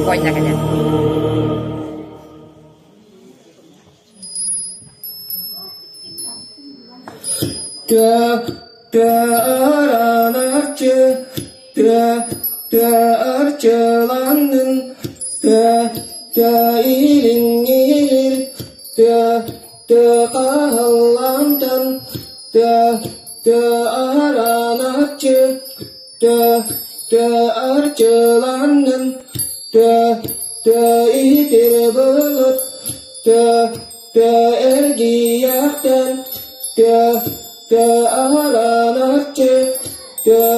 Спокойно кэлэр. Тыаранарчы, тыа, тыа арчыланнын, тыа, тыа илиҥҥиир, тыа, тыа хаһыллантан, тыа, тыа араначчы, тыа, тыа арчыланнын, тыа, тыа иһитир былыт, тыа, тыа эргийэхтэн, тыа, тыа араначчы, тыа,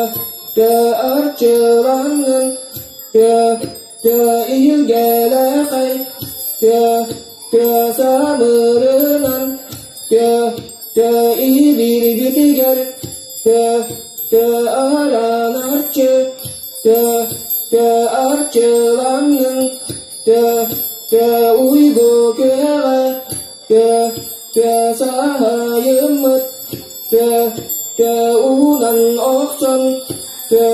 тыа арчыланнын, тыа, тыа иһилгэлээхэй, тыа, тыа самырынан, тыа, тыа иһибирбитигэр, тыа, тыа араначчы, тыа, тыа арчыланнын, тыа, тыа уйгу күөҕэ, тыа, тыа саһайыммыт, тыа, тыа уунан охсон, тыа,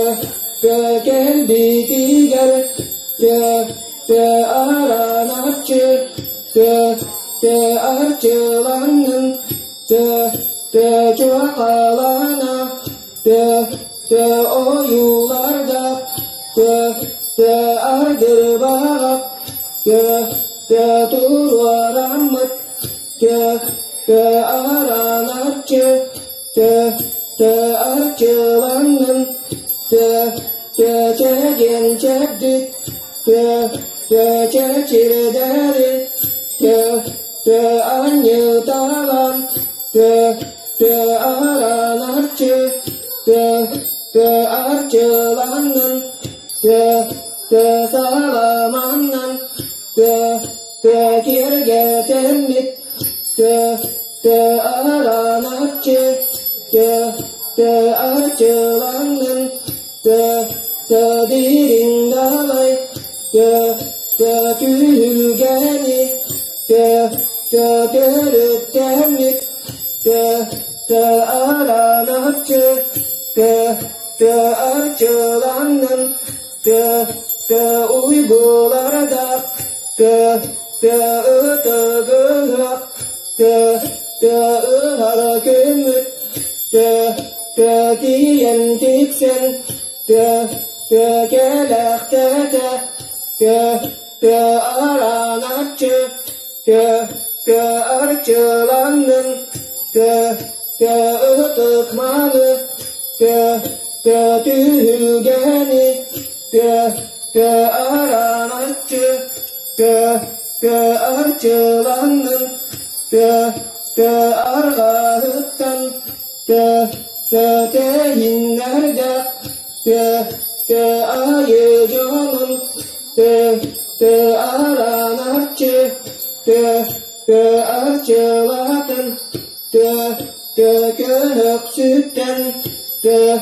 тыа кэлбитигэр, тыа, тыа араначчы, тыа, тыа арчыланнын, тыа, тыа чуохалана, тыа, тыа ойууларга, тыа, тыа ардырбаҕа, тыа, тыа туруораммыт, тыа, тыа араначчы, тыа, тыа арчыланнын, тыа, тыа чэгиэн чэбдик, тыа, тыа чэчирдэри, тыа, тыа анньыталан, тыа, тыа араначчы, тыа, тыа арчыланнын, тыа, тыа саламаннан, тыа, тыа киэргэтэммит, тыа, тыа араначчы, тыа, тыа арчыланнын, тыа, тыа дириҥ далай, тыа, тыа түһүлгэни, тыа, тыа төрүттэммит, тыа, тыа араначчы, тыа, тыа арчыланнын, тыа, тыа уйгулардаах, тыа, тыа ытыгыһыах, тыа, тыа ыһар күммүт, тыа, тыа тиийэн тиксэн, тыа, тыа кэлэхтэтэ, тыа, тыа араначчы, тыа, тыа арчыланнын, тыа, тыа ытык маны, тыа, тыа түһүлгэни, тыа, тыа араначчы, тыа, тыа арчыланнын, тыа, тыа арҕаһыттан, тыа, тыа тэһиннэрдээх, тыа, тыа айы дьонун, тыа, тыа араначчы, тыа, тыа арчылатын, тыа, тыа көһөхсүттэн, тыа,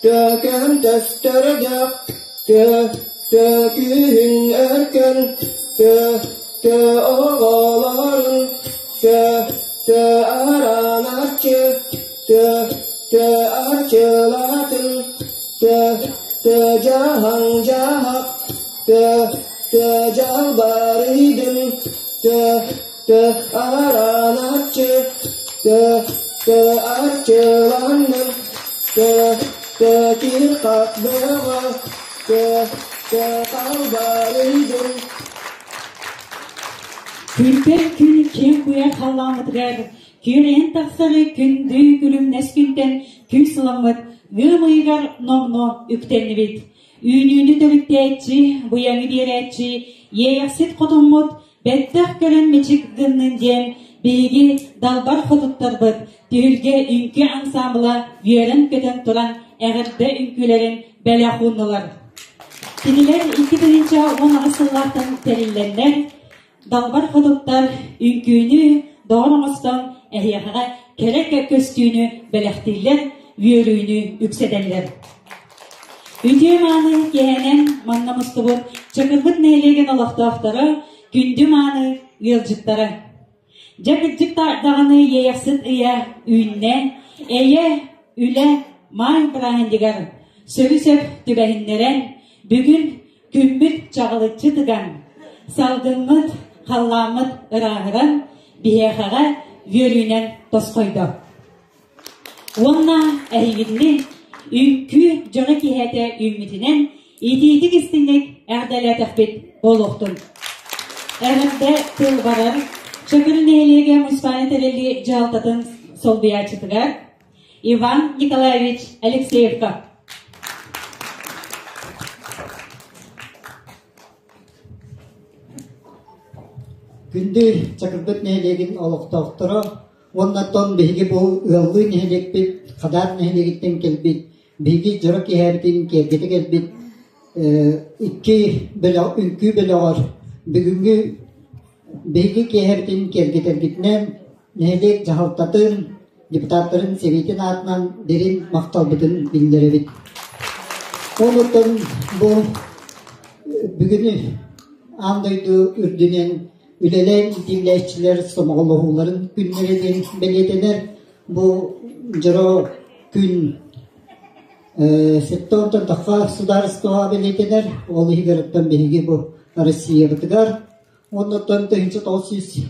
тыа көмтөстөрдөөх, тыа, тыа күүһүн өркөн, тыа, тыа оҕолорун, тыа, тыа араначчы, тыа, тыа арчылатын, тыа, тыа дьаһаҥ дьаһах, тыа, тыа дьалбарыйдын, тыа, тыа араначчы, тыа, тыа арчыланнын, тыа, тыа кир-хах бөҕө, тыа, тыа халбарыйдын. Күлбэт күн киэҥ куйаар халлааммытыгар күөрэйэн тахсары күндү күлүмнэс күнтэн күүс ыламмыт ыам ыйыгар номнуо үктэннибит. Үүнүүнү төрүттээччи, быйаҥы биэрээччи, иэйэхсит хотуммут бэттэх көрөн мичик гыннын диэн биһиги далбар хотуттарбыт түһүлгэ үҥкүү ансаамбыла үөрэн-көтөн туран эҕэрдэ үҥкүүлэрин бэлэх ууннулар. Кинилэр 2018 сыллаахтан тэриллэннэр, далбар хотуттар үҥкүүнү доҕор оҥостон эһиэхэҕэ кэрэ көстүүнү бэлэхтииллэр, үөрүүнү үксэтэллэр. Үтүө мааны киэһэнэн манна мустубут Чакырбыт нэһилиэгин олохтоохторо, күндү мааны ыалдьыттара. Дьэ кырдьык даҕаны Иэйэхсит ыйа үүннэ, эйэ, үлэ, маай бырааһынньыгар сөрү-сөп түбэһиннэрэн, бүгүн Күммүт чаҕылыччы тыган, салгыммыт, халлааммыт ырааһыран, биһиэхэҕэ үөрүүнэн тосхойдо. Уонна эһигини үҥкүү дьоно киэһэтэ үүммүтүнэн итиитик истиҥник эҕэрдэлээтэхпит буолуохтун. Эҕэрдэ тыл барар Чакыр нэһилиэгэ муниципальнай тэриллии дьаһалтатын солбуйааччытыгар Иван Николаевич Алексеевка. Күндү Чакырбыт нэһилиэгин олохтоохторо уонна оттон биһиги бу ыаллыы нэһилиэкпит Хадаар нэһилиэгиттэн кэлбит биһиги дьоро киэһэбитин киэргэтэ кэлбит икки бөлөх үҥкүү бөлөҕөр бүгүҥҥү биһиги киэһэбитин киэргэтэргитинэн нэһилиэк дьаһалтатын депутаттарын сэбиэтин аатынан дириҥ махталбытын биллэрэбит. Онуттан бу бүгүн аан дойду үрдүнэн үлэлээн иитиллээччилэр сомоҕолоһууларын күннэрэ диэн бэлиэтэнэр. Бу дьоро күн сэттэ тахха судаарыстыбаҕа бэлиэтэнэр. Ол иһигэр оттон биһиги бу Россиябытыгар уонна 1918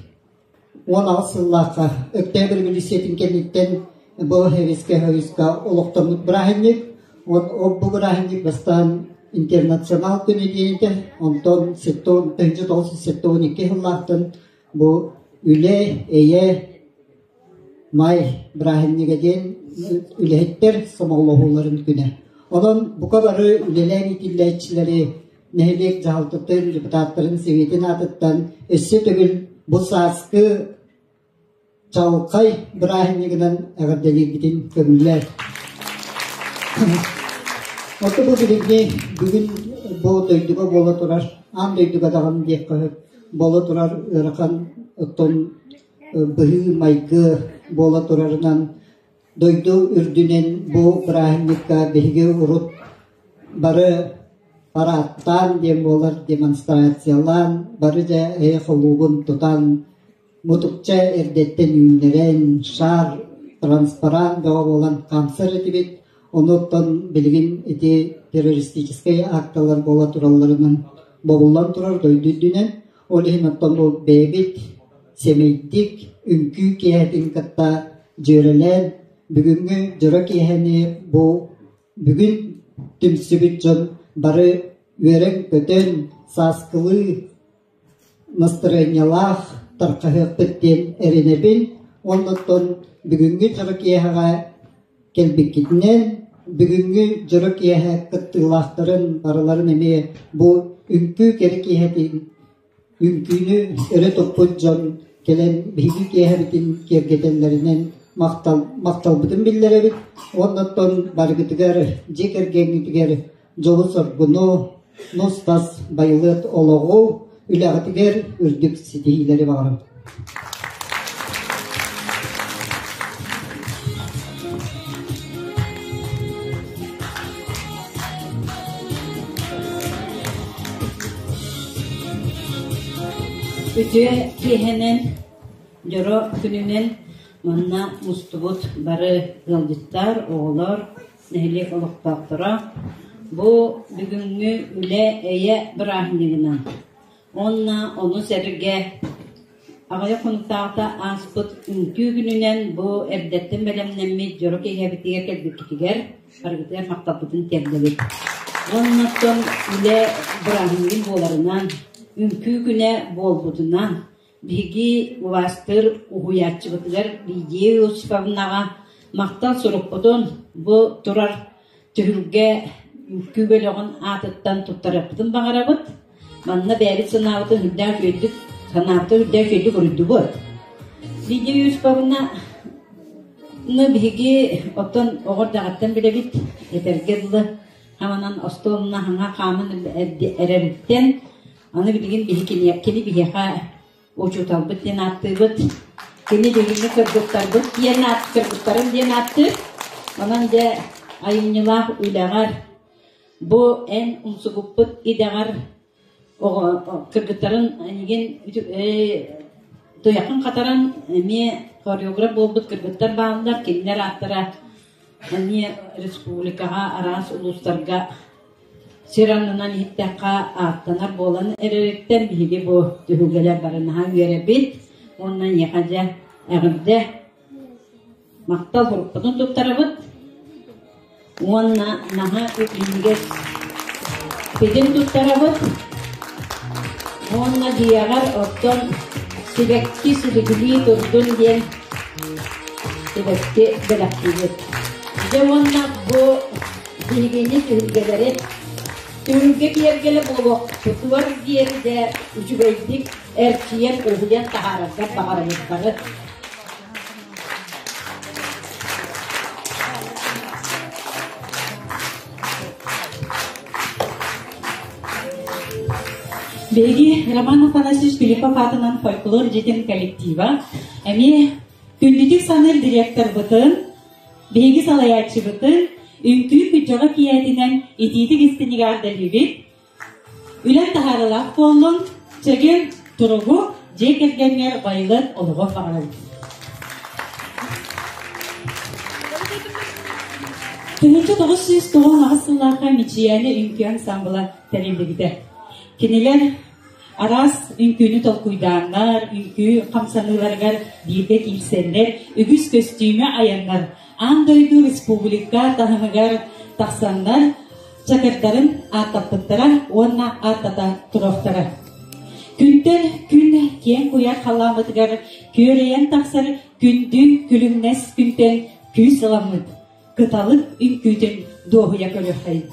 сыллаахха Өктөөп революциятын кэнниттэн бу Советскай Союзка олохтоммут бырааһынньык. Ол бу бырааһынньык бастаан интернационал күнэ диэн этэ. Онтон 1972 сыллаахтан бу үлэ, эйэ, май бырааһынньыга диэн үлэһиттэр сомоҕолоһууларын күнэ. Онон бука бары үлэлээн иитиллээччилэри нэһилиэк дьаһалтатын депутаттарын сэбиэтин аатыттан өссө төгүл бу сааскы чаҕылхай бырааһынньыгынан эҕэрдэлиирбитин көҥүллэр. Оту бу билиҥҥи бүгүн бу дойдуга буола турар, аан дойдуга даҕаны диэххэ сөп, буола турар ыарахан оттон быһыы-майгы буола турарынан дойду үрдүнэн бу бырааһынньыкка биһиги урут бары параадтаан диэн буолар демонстрациялаан бары дьэ эйэ холуубун тутан мутукча эрдэттэн үүннэрэн шар транспарант бөҕө буолан хаамсар этибит. Онуттан билигин ити террористическай акталар буола туралларынан бобуллан турар дойду үрдүнэн. Ол иһин оттон бу бэйэбит сэмэйдик үҥкүү киэһэтин кытта дьүөрэлээн бүгүҥҥү дьоро киэһэни бу бүгүн түмсүбүт дьон бары үөрэн-көтөн сааскылыы настарыанньалаах тархаһыахпыт диэн эрэнэбин уонна оттон бүгүҥҥү дьоро киэһэҕэ кэлбиккитинэн бүгүҥҥү дьоро киэһэ кыттыылаахтарын барыларын эмиэ бу үҥкүү кэрэ киэһэтин үҥкүүнү өрө туппут дьон кэлэн биһиги киэһэбитин киэргэтэллэринэн махтал махталбытын биллэрэбит уонна оттон барыгытыгар дьиэ кэргэҥҥитигэр дьолу-соргуну нус-тас байылыат олоҕу үлэҕитигэр үрдүк ситиһиилэри баҕарабыт. Үтүө киэһэнэн, дьоро күнүнэн манна мустубут бары ыалдьыттар, оҕолор, нэһилиэк олохтоохторо бу бүгүҥҥү үлэ эйэ бырааһынньыгынан уонна ону сэргэ аҕыйах хонуктааҕыта ааспыт үҥкүү күнүнэн бу эрдэттэн бэлэмнэммит дьоро киэһэбитигэр кэлбиккитигэр барыгытыгар махталбытын тиэрдэбит. Уонна оттон үлэ бырааһынньыгын буоларынан, үҥкүү күнэ буолбутунан биһиги убаастыыр уһуйааччыбытыгар Лидия Иосифовнаҕа махтал сурукпутун бу турар түһүлгэ үҥкүү бөлөҕүн аатыттан туттарыахпытын баҕарабыт. Манна бэйэбит санаабытын үрдээх үчүгэйдик санаабытын үрдээх үчүгэйдик уруйдубут. Лидия Иосифовна ну биһиги оттон оҕо эрдэҕиттэн билэбит, этэргэ дылы хаманан остуолуна хаҥа хааман эрэриттэн аны билигин биһи кини биһиэхэ учууталбыт диэн ааттыыбыт. Кини билиҥҥи кыргыттарбыт диэн аат кыргыттарым диэн ааттыыр. Онон дьэ айымньылаах үлэҕэр бу эн умсугуппут идэҕэр оҕо кыргыттарын эйигин туйахын хатаран эмиэ хореограф буолбут кыргыттар бааллар. Кинилэр ааттара эмиэ республикаҕа араас улуустарга. Сир аннынан иһиттэххэ ааттанар буолан эрэриттэн биһиги бу түһүлгэлэр бары наһаа үөрэбит уонна эйиэхэ дьэ эҕэрдэ махтал сурукпутун туттарабыт уонна наһаа үтүмүгэс ситим туттарабыт уонна дьиэҕэр оттон сибэкки силигилии турдун диэн сибэкки бэлэхтиибит. Дьэ уонна бу биһигини түһүлгэлэри түһүлгэ киэргэлэ буолуохпутугар диэри дэ үчүгэйдик эрчийэн уһуйан таһаараргар баҕарабыт бары. Биһиги Роман Афанасьевич Филиппов аатынан фольклор дьиэтин коллектива эмиэ күндүтүк саныыр директорбытын, биһиги салайааччыбытын үҥкүү күдьэҕэ кийээтинэн итиитик истиҥник эҕэрдэлиибит. Үлэн таһаарыылаах буоллун, чэгиэн туругу дьиэ кэргэҥҥэр байылыат олоҕу баҕарабыт. 1998 сыллаахха Мичийээни үҥкүү ансамбла тэриллибитэ. Кинилэр араас үҥкүүнү толкуйдааннар, үҥкүү хамсаныыларыгар бииргэ киирсэннэр, үгүс көстүүмэ айаннар, аан дойду республика таһымыгар тахсаннар, чакырдарын ааттаппыттара уонна ааттата туруохтара. Күнтэн күн киэҥ куйаар халлааммытыгар күөрэйэн тахсар күндү күлүмнэс күнтэн күүс ыламмыт кыталык үҥкүүтүн дуоһуйа көрүөххэйин.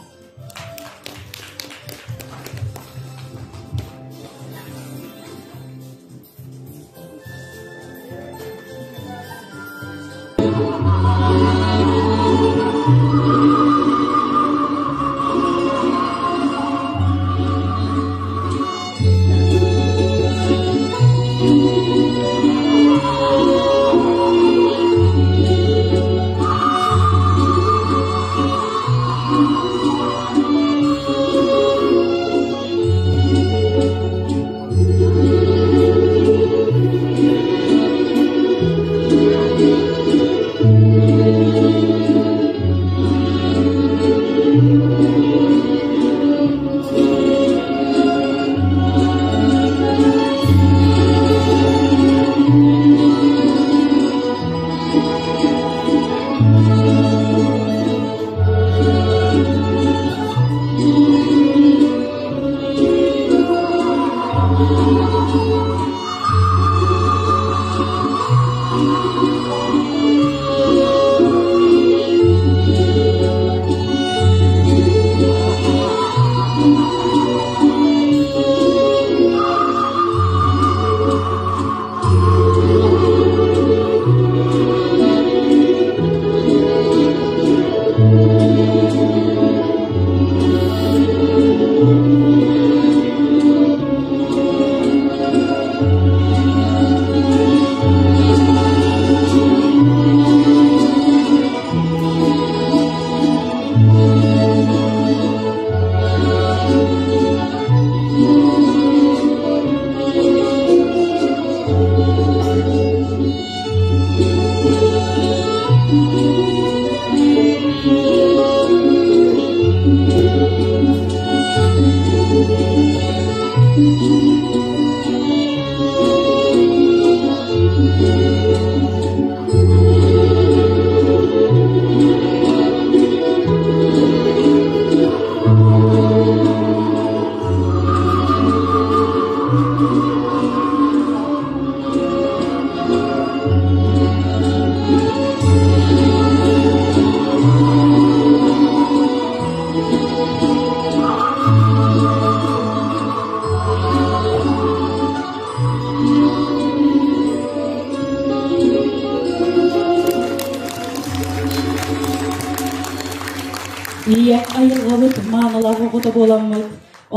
Ийэ айылҕабыт маанылаах оҕото буоламмыт,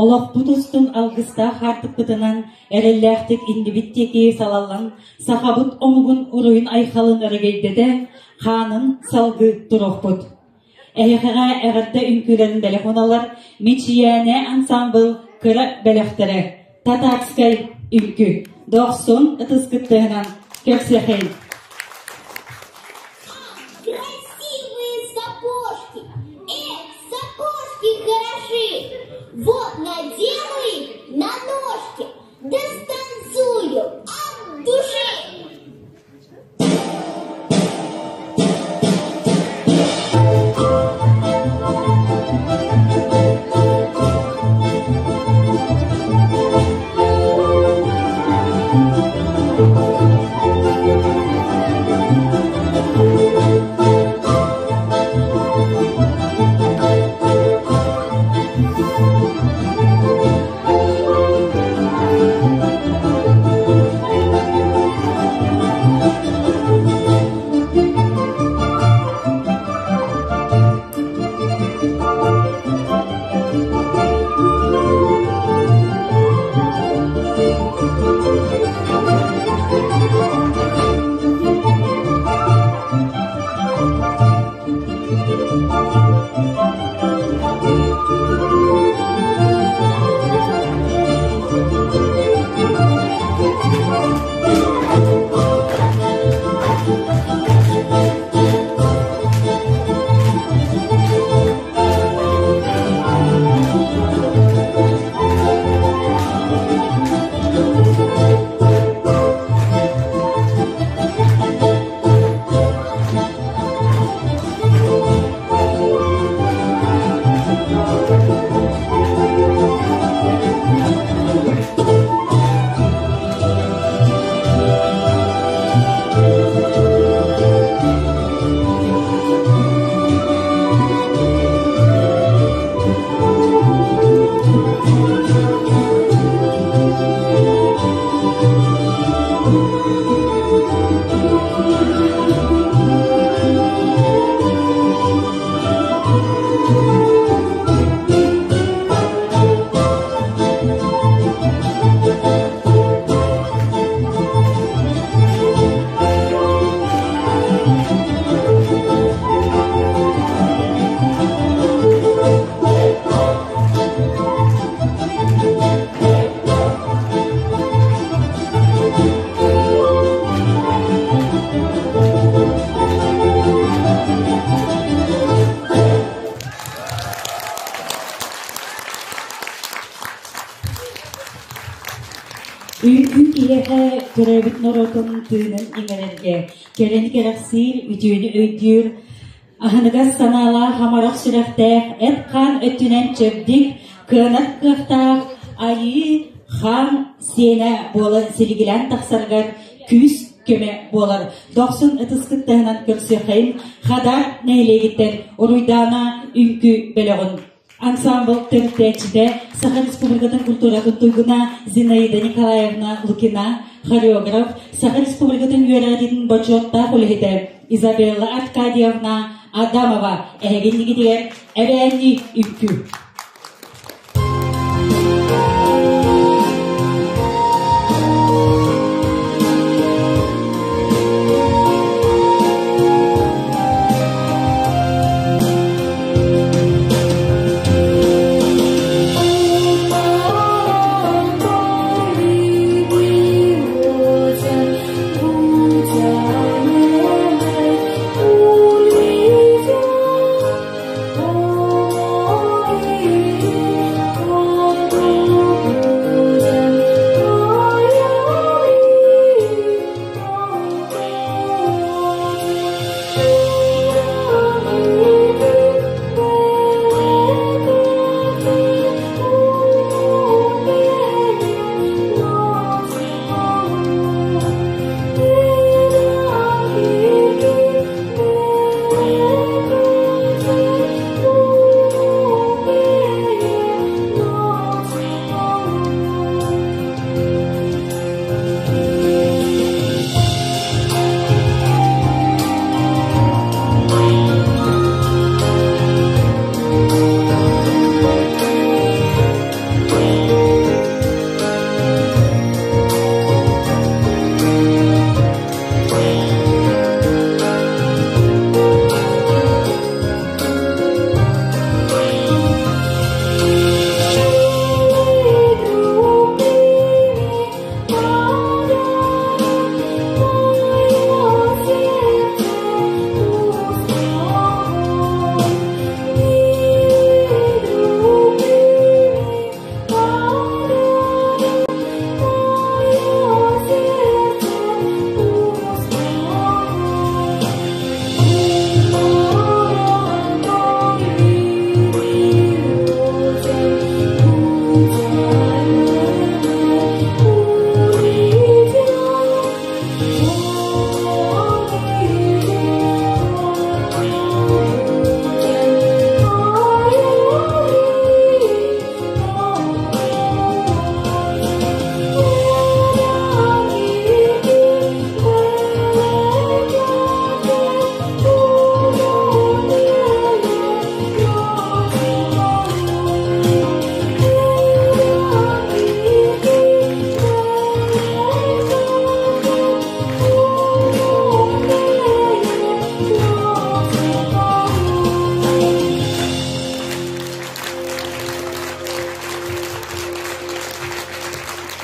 олохпут устун алгыстаах хаартыппытынан эрэллээхтик иннибит диэки салаллан, сахабыт омугун уруйун-айхалын өрөгөйдөтө, хаанын салгыы туруохпут. Эһиэхэҕэ эҕэрдэ үҥкүүлэрин бэлэх уналар Мичийээнэ ансаамбыл кыра бэлэхтэрэ Татарскай үҥкүү. Дохсун ытыс кыттыһынан кэпсиэхэйин. Красивые сапожки! Эх, сапожки хороши! Вот надену их на ножки, да станцую от души. Үҥкүү киһиэхэ төрөөбүт норуотун тыынын иҥэрэргэ, кэрэни кэрэхсиир, үтүөнү өйдүүр, аһыныгас санаалаах, амарах сүрэхтээх, эт-хаан өттүнэн чэбдик, кыанар кыахтаах айыы хаан сиэнэ буолан силигилээн тахсарыгар күүс көмө буолар. Дохсун ытыскыт таһынан көрсүөххэйин Хадар нэһилиэгиттэн Уруйдаана үҥкүү бөлөҕүн Ансамбл төрүттээччитэ, Саха Республикатын культуратын туйгуна Зинаида Николаевна Лукина, хореограф, Саха Республикатын үөрэҕин бочуоттаах үлэһитэ Изабелла Аркадьевна Адамова эһигиннигитигэр эбээннии үҥкүү. Oh,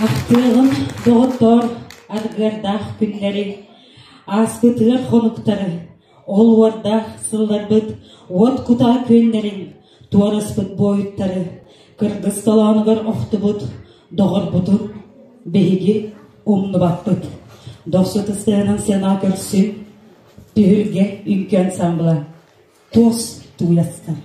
Ахтыаҕым, доҕоттоор, аргыардаах күннэри, ааспыт ыар хонуктары, ол уордаах сылларбыт уот кутаа күөннэрин, туораспыт буойуттары, кыргыс толоонугар охтубут доҕорбутун биһиги умнубаппыт. Дохсут ыстыһынан сыана көрсүн, түһүлгэ үҥкүү ансамбла туос тууйастар.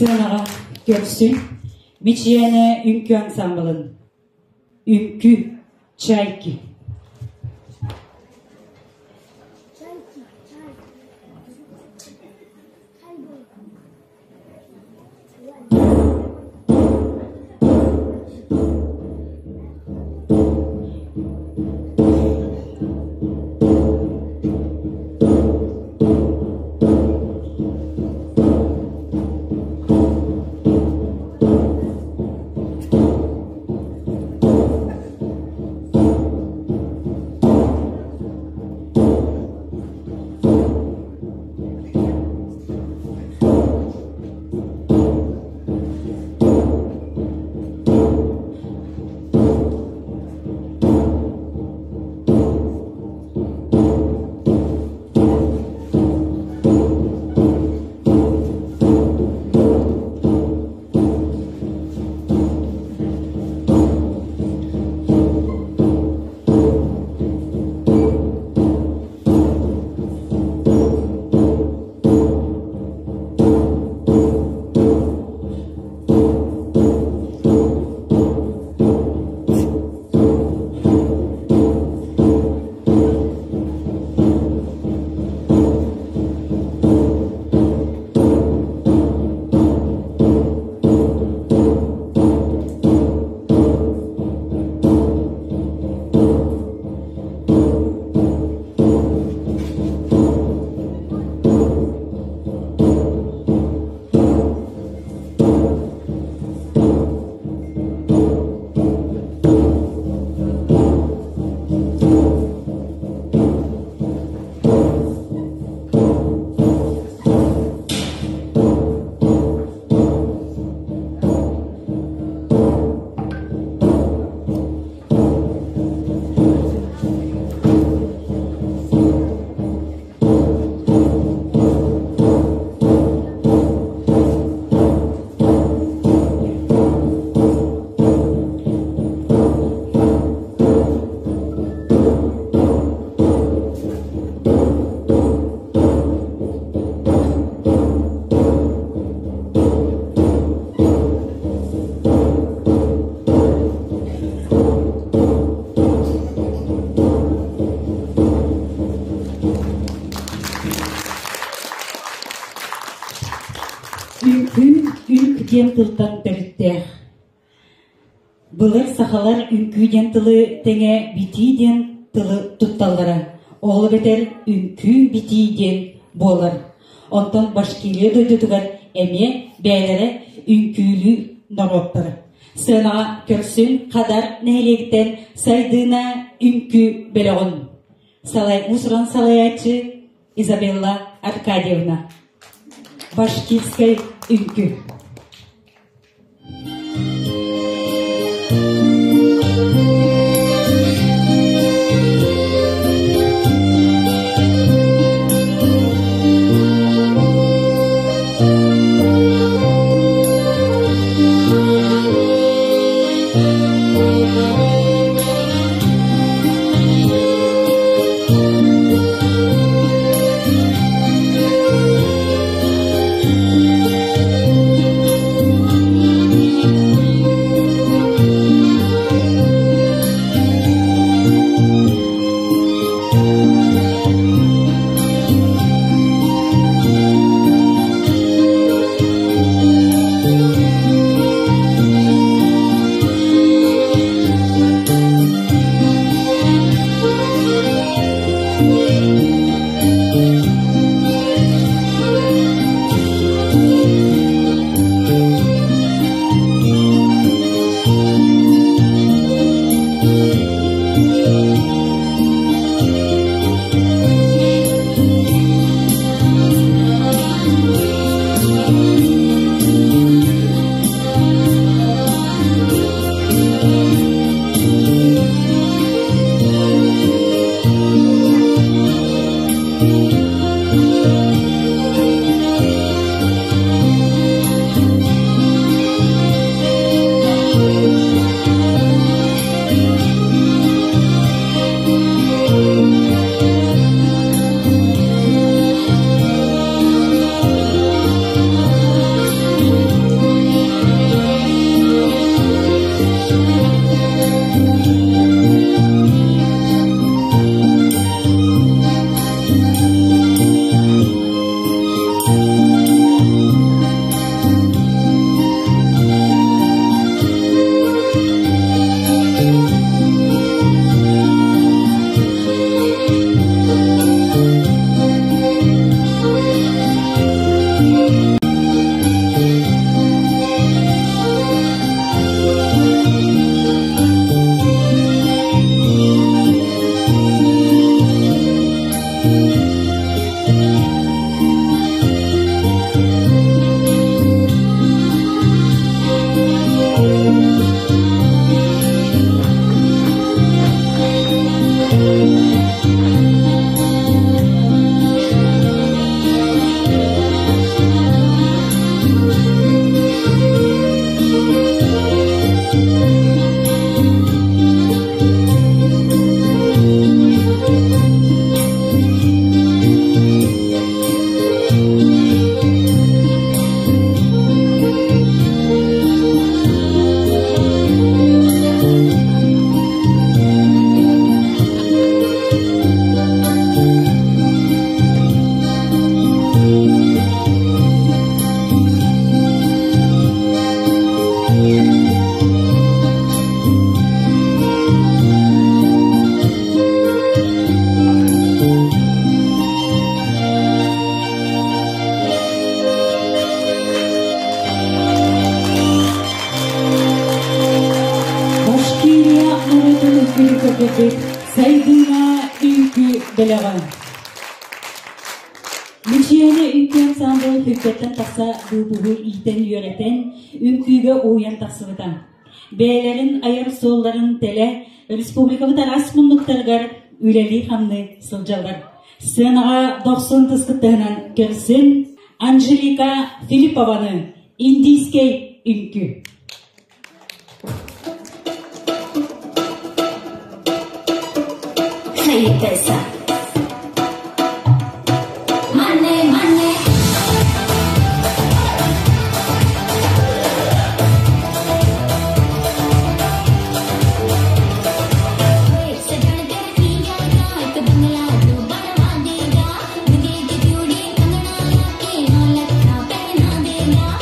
Сыанаҕа көрсүн Мичийээнэ үҥкүү ансаамбылын Үҥкүү Чайки. Үҥкүү үҥк диэн тылтан төрүттээх. Былыр сахалар үҥкүү диэн тылы тэҥэ битии диэн тылы тутталлара. Ол эбэтэр үҥкүү битии диэн буолар. Онтон Башкирия дойдутугар эмиэ бэйэлэрэ үҥкүүлүү норуоттара. Сыанаҕа көрсүн Хадар нэһилиэгиттэн Сайдыына үҥкүү бөлөҕүн салай уус-уран салайааччы Изабелла Аркадьевна. Башкирскай үҥкүү. Башкирия норуотун үҥкүүнү көрдөрбүт Сайдыына үҥкүү бөлөҕө. Мичийэни үҥкүү ансаамбыл Хүккэттэн тахса быыбыһы иитэн-үөрэтэн, үҥкүүгэ уһуйан тахсыбыта. Бэйэлэрин айар суолларын тэлэ республикабыт араас муннуктарыгар үлэлии-хамныы сылдьаллар. Сценаҕа дохсун тыскыттыһынан көрсүн Анжелика Филиппованы индийскэй үҥкүү. Hey, Money, money. सजन तेरे पी जाएगा एक बंगला तू बनवा देगा, विदेश चूड़ी कंगना लाके 9 लखा पहना देगा।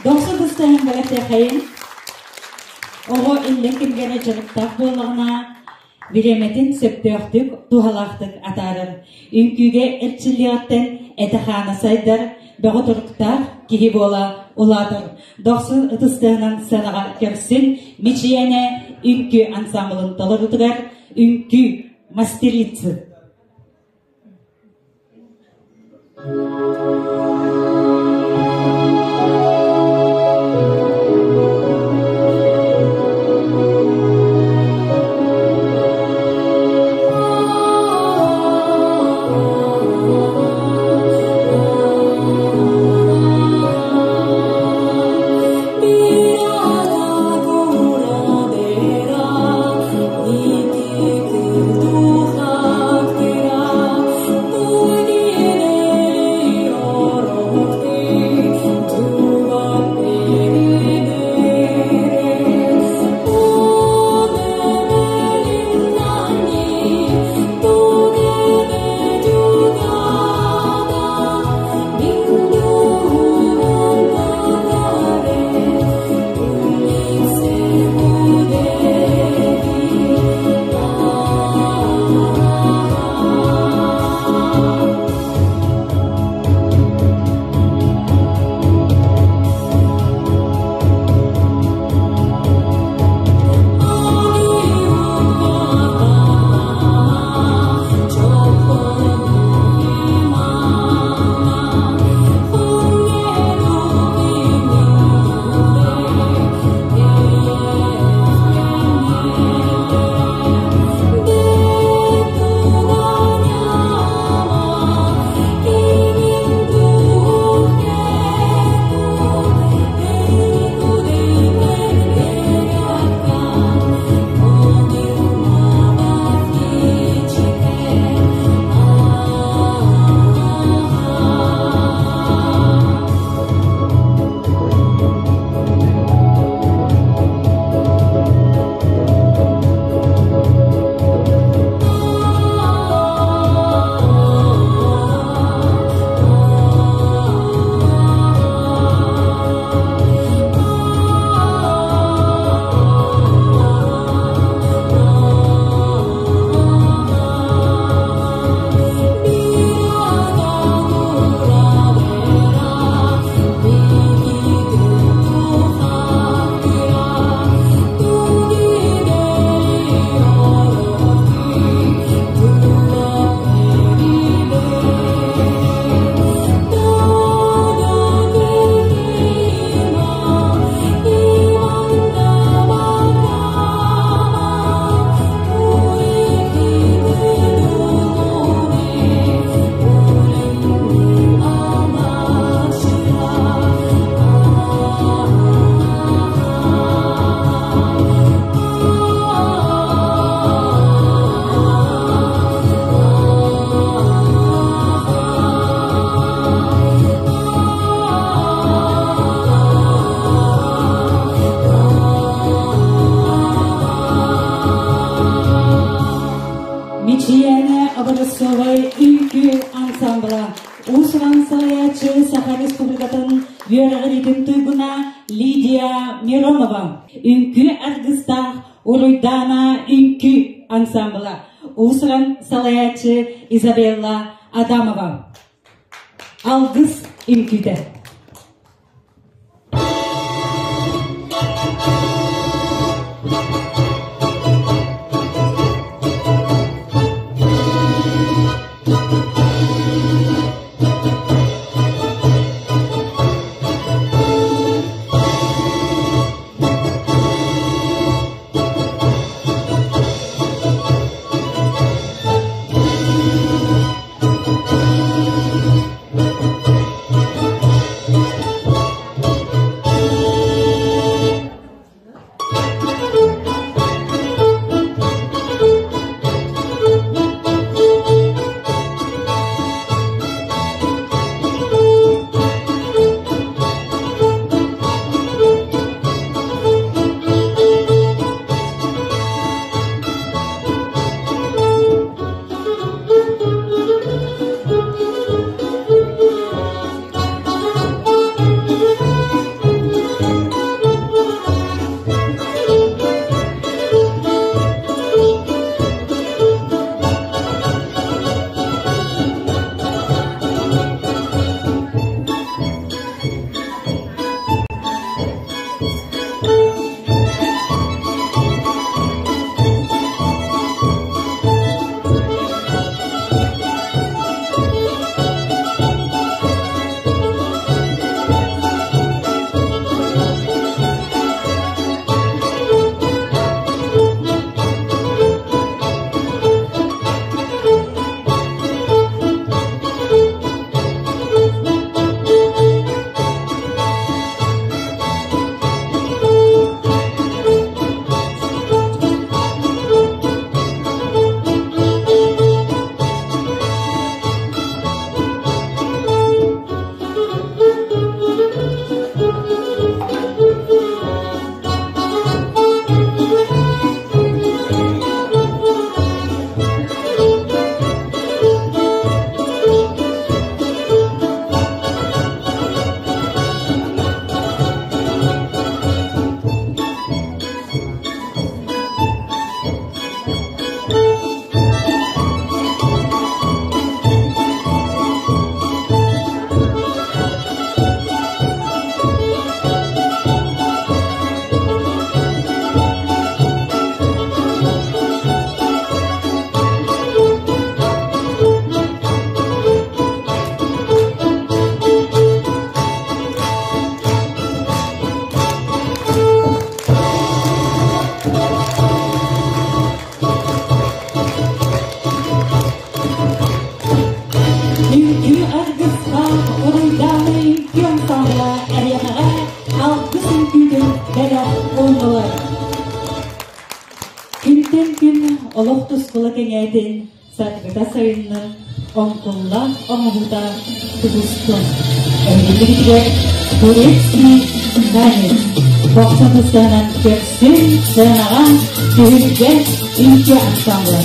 Дохсун ытыстаһын бэлэхтээхэйин. Оҕо иллэҥ кэмигэр дьарыктаах буоллаҕына, бириэмэтин сөптөөхтүк, туһалаахтык атаарар. Үҥкүүгэ эрчиллиэҕиттэн этэ-хаана сайдар, бөҕө туруктаах киһи буола улаатар. Дохсун ытыстыһынан сыанаҕа көрсүн Мичийээнэ үҥкүү ансаамбылын толоруутугар үҥкүү мастерицы. Мичийээнэ образцовай үҥкүү ансамбла уус-уран салайааччы Саха Республикатын үөрэҕириитин туйгуна Лидия Миронова, үҥкүү аргыстаах Уруйдаана үҥкүү ансамбла, уус-уран салайааччы Изабелла Адамова. Алгыс үҥкүүтэ. олох тускула кэҥээтин, саргыта сайыннын, оҥкуллаах оҥоһуута тубустун. Эһигилигитигэр турецкий танец бохсо тустаһынан көрсүн сыанаҕа түһүлгэ үҥкүү ансамбла.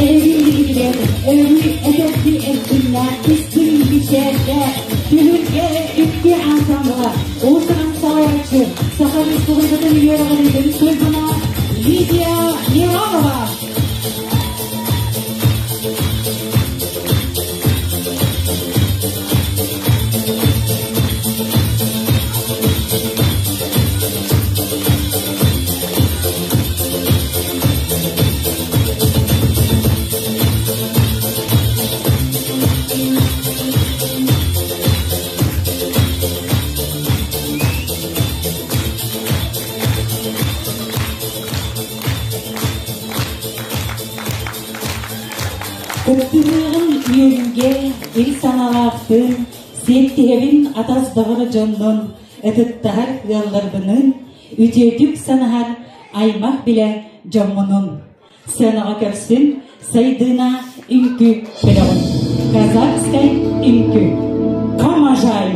Эһигилигитигэр өрүү эдэрдии эрчимнээх истиҥ мичээрдээх түһүлгэ икки ансамбла уус-уран салайааччы Саха Республикатын үөрэҕириитин туйгуна Лидия Миронова. Кыттыһыаҕын үөрүүгэ ил санаалаахтын, сиэттиһэбин атас доҕор дьоннун, ытыктаһар ыалларбынын, үтүөтүк санаһар аймах билэ дьоммунун. Сценаҕа көрсүн Сайдыына үҥкүү бөлөҕүн. Казахскай үҥкүү. Камажай!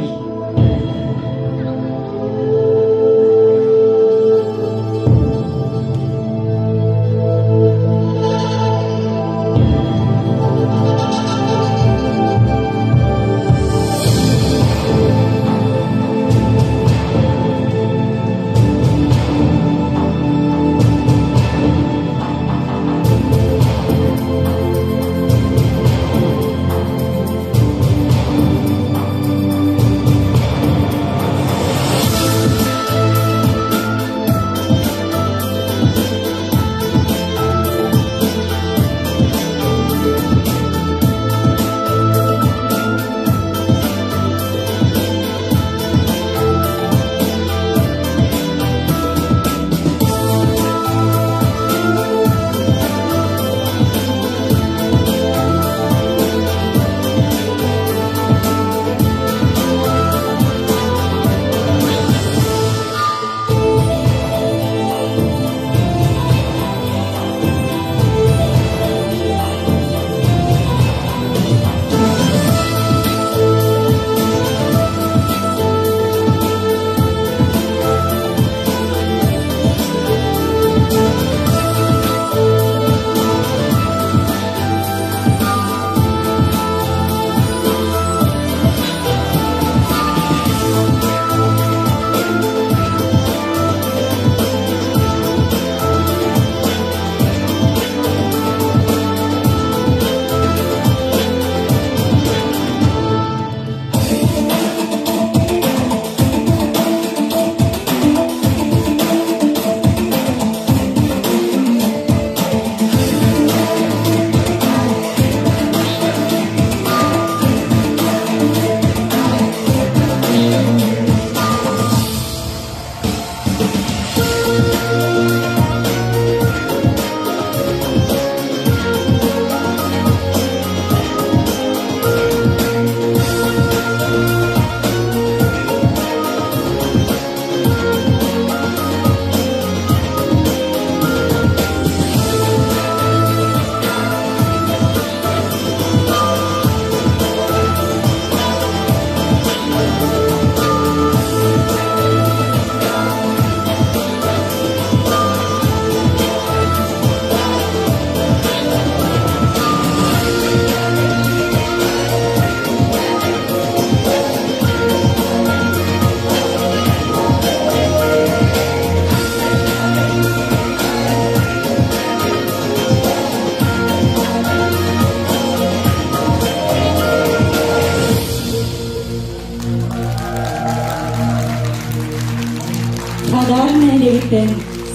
нэһилиэгиттэн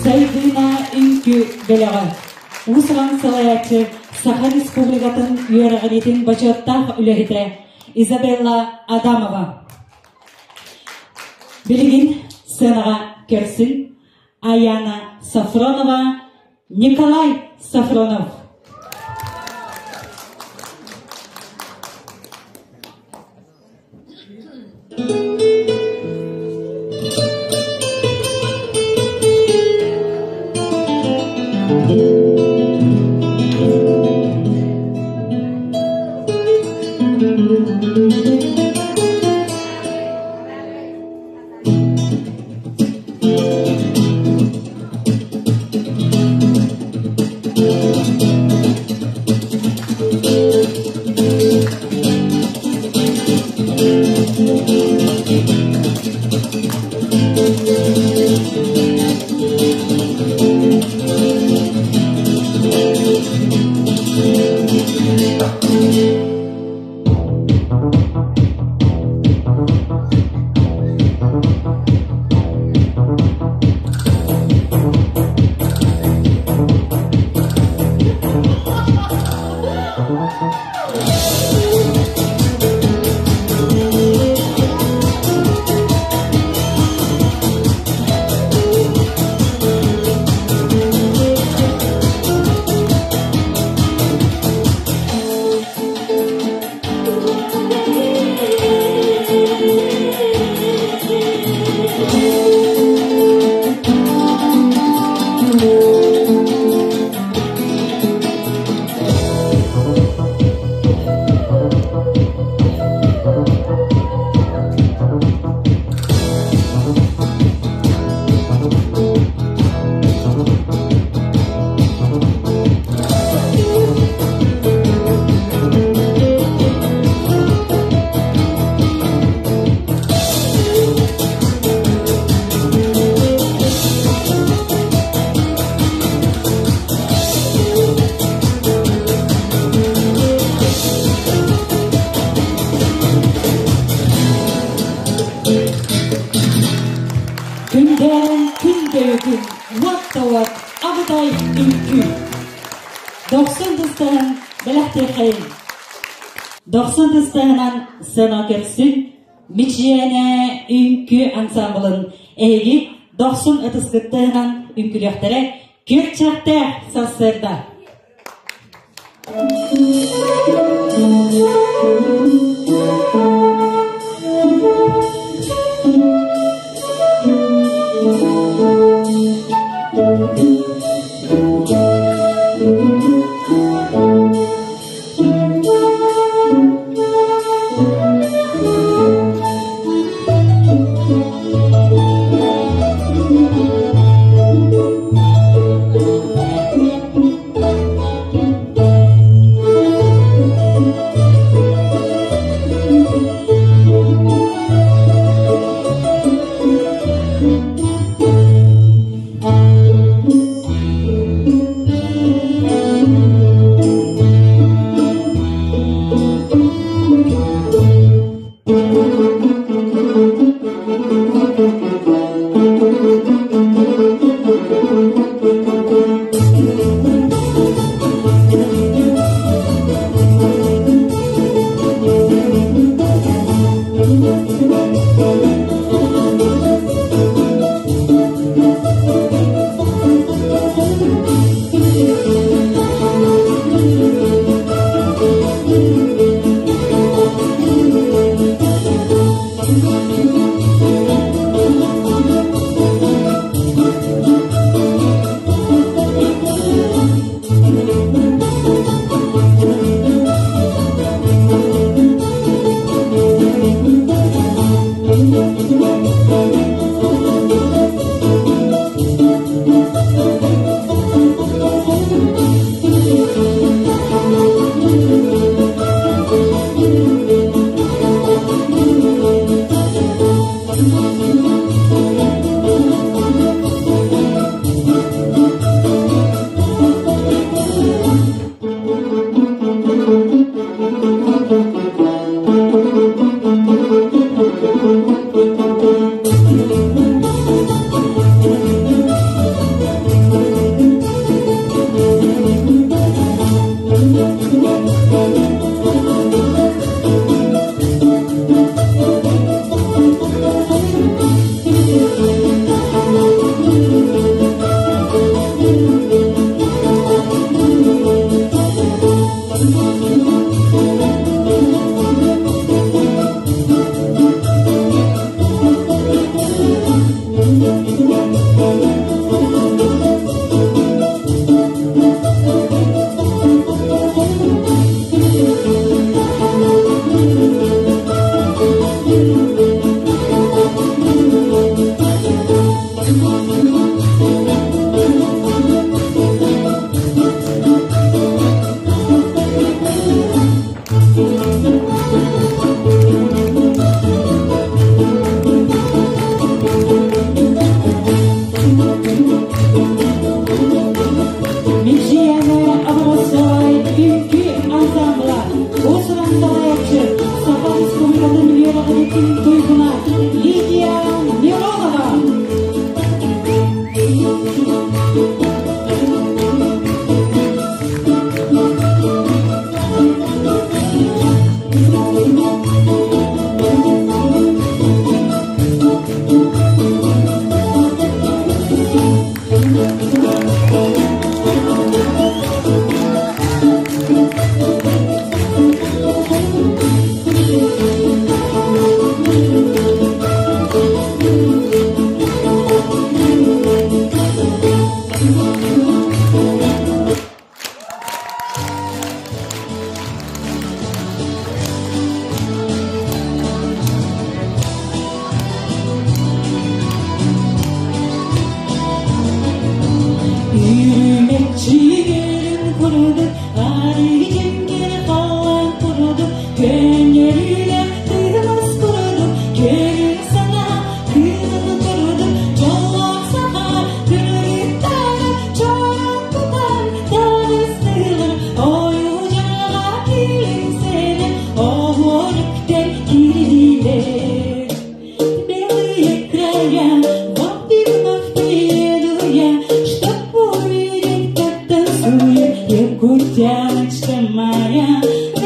Сайдыына үҥкүү бөлөҕө. Уус-уран салайааччы Саха Республикатын үөрэҕириитин бочуоттаах үлэһитэ Изабелла Адамова. Билигин сценаҕа көрсүн Аяна Сафронова, Николай Сафронов. Күндээрэн күн дөйүтүн уот да уот абытай үҥкүү. Дохсун тыстаһын бэлэхтиэххэйин. Дохсун тыстаһынан сцена көрсүн Мичийээнэ үҥкүү ансамблын эһиги дохсун ытыскыттыһынан үҥкүлүөхтэрэ күөрчэхтээх сарсыарда. салайааччы, Саха Республикатын үөрэҕириитин туйгуна Лидия Миронова. Үрүмэччигэрин курдук, арыгы халлаан курдук, көннөрүлэр тыымас курдук, көрүҥ санаа кыымын курдук, дьоллоох саха кыргыттара чорон тутан таҕыстылар, ойуу дьаҕа киирсэлэр, оһуор үктэл кирдилэр. Белые края, вот и вновь приеду я, чтоб увидеть, как танцует якутяночка моя.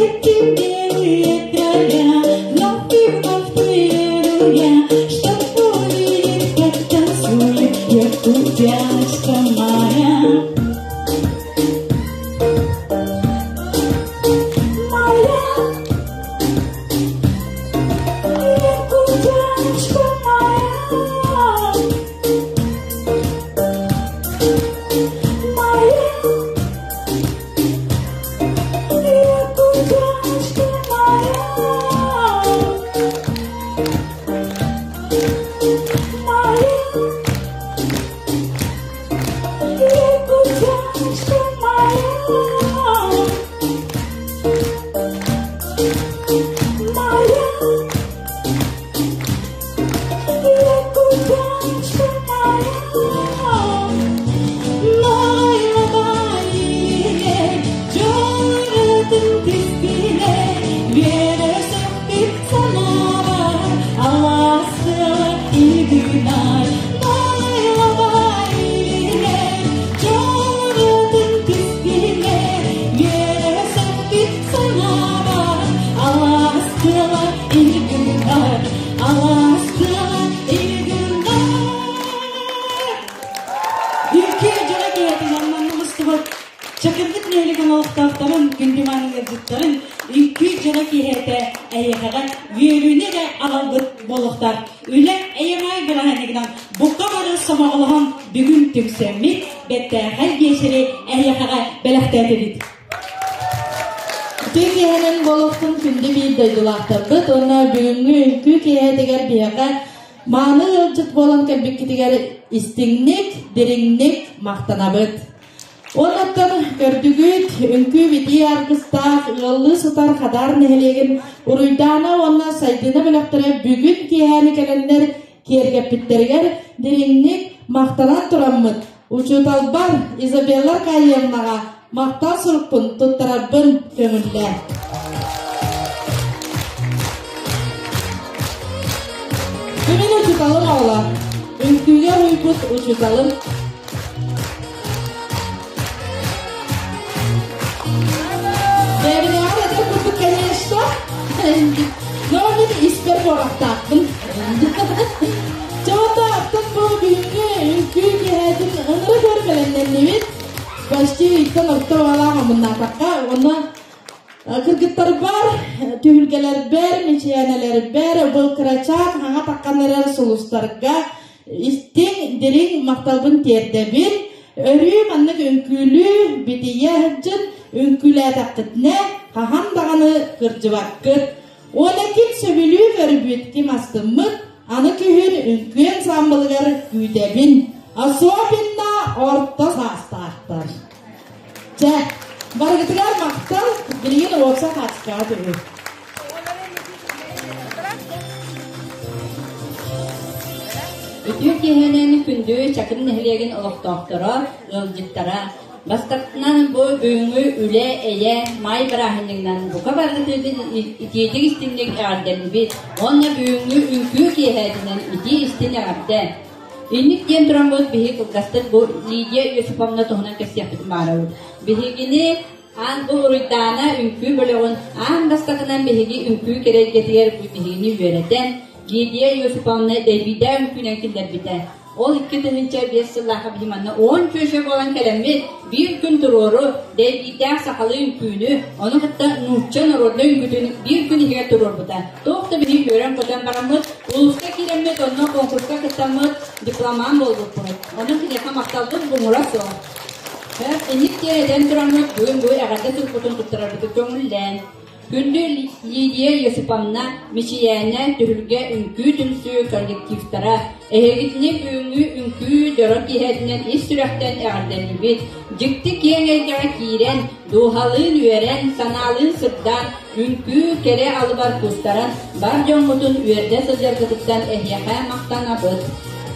Эти белые края, вновь и вновь приеду я, чтоб увидеть, как танцует якутяночка моя. Моя якутяночка моя. Моя якутяночка моя. Моя якутяночка моя. Моя якутяночка моя. Ülke дьоро киэһэтин манна мустубут Чакырбыт нэһилиэгин олохтоохторун, күндү мааны үҥкүү дьоро киэһэтэ эйиэхэҕэ үөрүүнү эрэ аҕалбыт буолуохтаах. Үлэ эйэмэҕэй бырааһынньыгынан бука бары сомоҕолоһон бүгүн түмсэммит бэртээхэй биэчэри эһиэхэҕэ бэлэхтээтибит. Үтүө киэһэнэн буолуохтун күндү биир дойдулаахтарбыт уонна бүгүҥҥү үҥкүү киэһэтигэр биһиэхэ мааны ыалдьыт буолан кэлбиккитигэр истиҥник, дириҥник махтанабыт. Уоннаттан көрдүгүт, үҥкүү битии аргыстаах ыаллыы сытар Хадаар нэһилиэгин Уруйдаана уонна Сайдыына бөлөхтөрө бүгүн киэһээни кэлэннэр киэргэппиттэригэр дириҥник махтанан тураммыт, учууталбар Изабелла Аркадьевнаҕа махтал сурукпун туттарарбын көҥүллээ. Бүгүн учууталым оҕолор, үҥкүүгэ уһуйбут учууталым Бэйэбинээҕэр эдэр курдук, конечно. Но мин испэр буолахтаахпын. Чоото, оттон бу бүгүҥҥү үҥкүү киэһэтин ынырык өр бэлэмнэннибит. Почти ыйтан орто баҕалаах омуннаатахха, уонна кыргыттарбар, түһүлгэлэрбэр, мичийээнэлэрбэр, бу кырачаан хаҥа таххан эрэр сулустарга истиҥ, дириҥ махталбын тиэрдэбин. Өрүү маннык үҥкүүлүү, битийэ сылдьын, үҥкүүлээтэххитинэ, хаһан даҕаны кырдьыбаккыт. Уонна ким сөбүлүү көрбүт, ким астыммыт, аны күһүн үҥкүү ансаамбылыгар күүтэбин. Особенно орто саастаахтар. Чэ, барыгытыгар махтал, билигин уопса хаачыстыбаҕа түһүү. Үтүө киэһэнэн күндү Чакыр нэһилиэгин олохтоохторо, ыалдьыттара. Бастакынан бу бүгүҥҥү үлэ, эйэ, маай бырааһынньыгынан бука барытын итиитик истиҥник эҕэрдэлиибит уонна бүгүҥҥү үҥкүү киэһэтинэн итии истиҥ эҕэрдэ! Инник диэн тураммыт биһи кылгастык бу Лидия Иосифовна туһунан кэпсиэхпитин баҕарабыт. Биһигини аан бу Уруйдаана үҥкүү бөлөҕүн аан бастакынан биһиги үҥкүү кэрэйгэтигэр биһигини үөрэтэн Лидия Иосифовна Дэйбиидээ үҥкүүнэн киллэрбитэ. Ол 2005 сыллаахха биһи манна 10 чүөчэ буолан кэлэммит, биир күн туруору дэйбиирдээх сахалыы үҥкүүнү, ону кытта нуучча народнай үҥкүүтүн биир күн иһигэр туруорбута. Туох да биһи үөрэн-көтөн бараммыт, улууска киирэммит, онно конкурска кыттаммыт, дипломант буолбуппут. Онон киниэхэ махталбыт муҥура суох. Инник диэн этэн тураммыт, бүгүн бу эҕэрдэ турбутун туттарарбытын көҥүллээн, Күндү Лидия Есиповна, Мичийээнэ түһүлгэ үҥкүү түмсүү коллективтара, эһигитини бүгүҥҥү үҥкүү дьоро киэһэтинэн ис сүрэхтэн эҕэрдэлиибит! Дьикти киэҥ эйгэҕэ киирэн, дууһалыын үөрэн, санаалыын сырдаан, үҥкүү кэрэ алыбар кустаран, бар дьоҥҥутун үөрдэ сылдьаргытыттан эһиэхэ махтанабыт!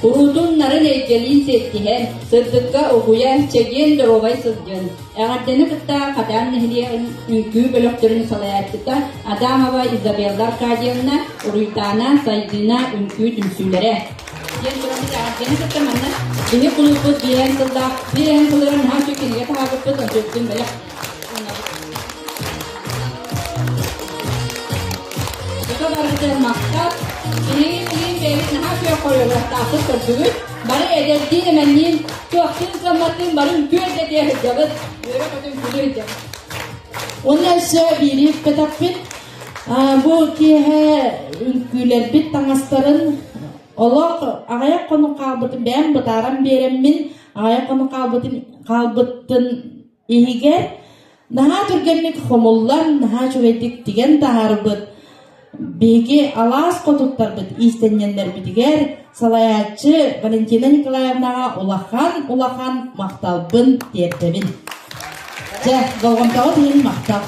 Куруутун нарын эйгэлиин сиэттиһэн, сырдыкка угуйа, чэгиэн доруобай сылдьын! Эҕэрдэни кытта Хатаан нэһилиэгин үҥкүү бөлөхтөрүн салайааччыта Адамова Изабелла Аркадьевна, Уруйтаана, Сайдыына үҥкүү түмсүүлэрэ. Диэн тураммыт эҕэрдэни кытта манна биһи кулууппут биэһэн сыллаах биэһэн сыллара наһаа үчүгэй кинигэ таһаарбыппыт онтуйбутун бэлэх уунабыт. Бука барыбытыгар махтал. Биһиги билигин бэйэбит наһаа үчүгэй хореографтаахпыт көрдүгүт. Бары эдэрдиин эмэнниин, туохтуун кыамматтыын бары үҥкүү эрдэтиэ сылдьабыт. Үөрэ-көтө үҥкүүлүү сылдьабыт. Уонна өссө биири ыппатахпыт. Бу киэһэ үҥкүүлэрбит таҥастарын олох аҕыйах хонук хаалбытын бэйэм бытааран биэрэммин аҕыйах хонук хаалбытын хаалбыттын иһигэр наһаа түргэнник хомуллан, наһаа үчүгэйдик тигэн таһаарбыт биһиги алаас хотуттарбыт иистэнньэннэрбитигэр салайааччы Валентина Николаевнаҕа улахан-улахан махталбын тиэрдэбин. Дьэ, болҕомтоҕут иһин махтал.